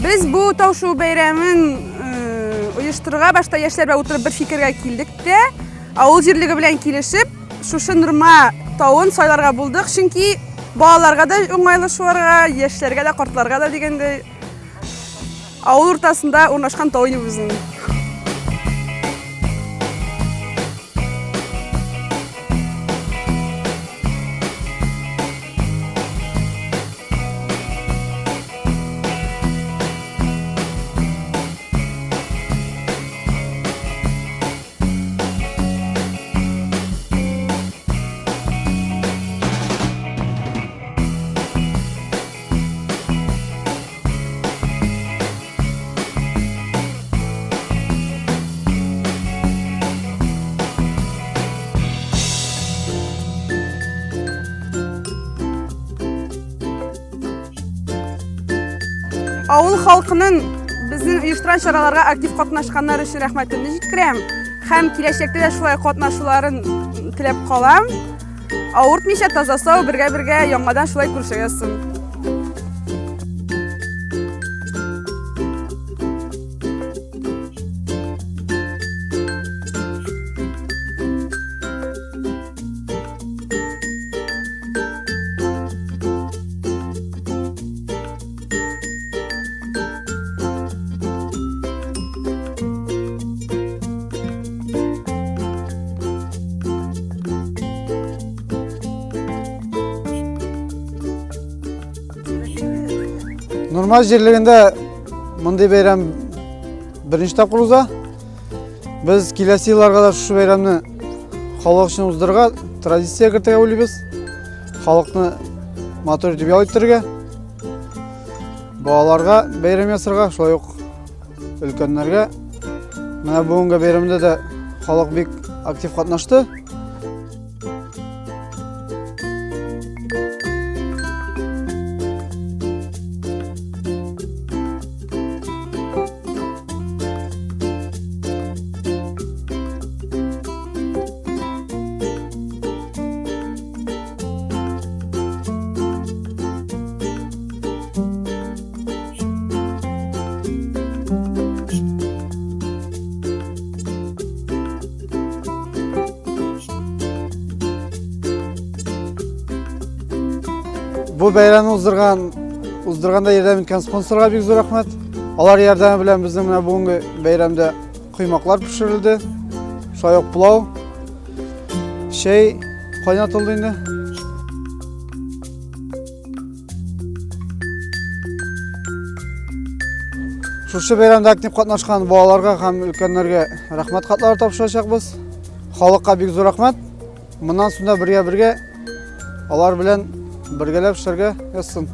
Без бу тау шуу бәйрәмен оештырырга башта яшьләр белән утырып бер фикергә килдек тә, авыл җирлеге белән килешеп, шушы Норма тавын сайларга булдык, чөнки балаларга да уңайлы шуарга, яшьләргә дә, картларга да дигәндәй. Авыл уртасында урнашкан тау инде безнең. Авыл халкының безнең оештырган чараларга актив катнашканнары өчен рәхмәтемне җиткерәм һәм киләчәктә дә шулай катнашуларын теләп калам. Авыртмыйча таза-сау бергә-бергә яңадан шулай күрешергә язсын. Нормаль җирлегендә мондый бәйрәм беренче тапкыр уза. Без киләсе елларга да шушы бәйрәмне халык өчен уздырырга традиция кертергә уйлыйбыз. Халыкны матур итеп ял иттерергә, балаларга бәйрәм ясарга, шулай ук өлкәннәргә. Менә бүгенге бәйрәмдә дә халык бик актив катнашты. Бу бәйрәмне уздырган, уздырганда ярдәм иткән спонсорга бик зур рәхмәт. Алар ярдәме белән безнең менә бүгенге бәйрәмдә коймаклар пешерелде. Шулай ук пылау, чәй кайнатылды инде. Шушы бәйрәмдә актив катнашкан балаларга һәм өлкәннәргә рәхмәт хатлары тапшырачакбыз. Халыкка бик зур рәхмәт. Моннан соң да бергә-бергә алар белән бергәләп эшләргә язсын.